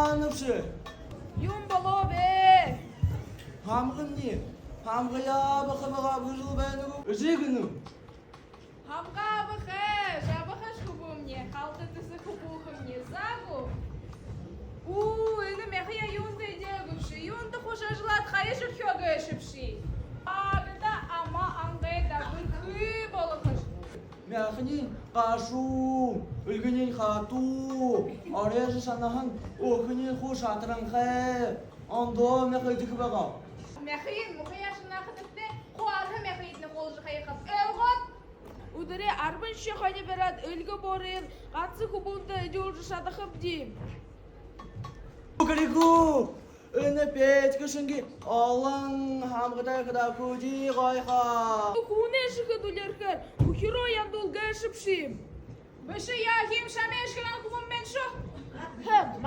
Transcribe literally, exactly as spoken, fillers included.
Янабши. Юун болооб бэ? Һамгамни. Һамгаяа абаха байгаа, абгажал байна гү? Эжы гэнэ. Һамга абаха, жабахаш хүбүүмни, халта тэсэ хүбүүхэмни. За гү? Үү, энэ мяхаяа юундэ эдеэгүйбши? Юундэ хуу шажалаад, хаяжархёо гээшэбши? Агада ама ангайда бэрхэ болохош. Мяхань гашуу, эльгэниинь хатуу, оройжо шанаһан, өөхэниинь хуу шатаранхай, ондоо мяха эдихэ байгаа. Мяхыень мухаяа шанаха хэрэгтэй, хуу адли мяха эдэнэ, хулжа хаяхаб. Ойлгоод? Үдэрэй арбан шэ хони бариад, эльгэ буурыень ганса хүбүүндэ эдюулжэ шадахабди. Үгы гү? Энэ Петька шэнги олон һамгатай хадаа хүдөө гоёхо. Хүнэй шэхэ дүлеэрхээр үхирөө яндуул гээшэбши. Бэшэ, яахим, шамайшье гэнэ хүбүүмни шуу. Хэм,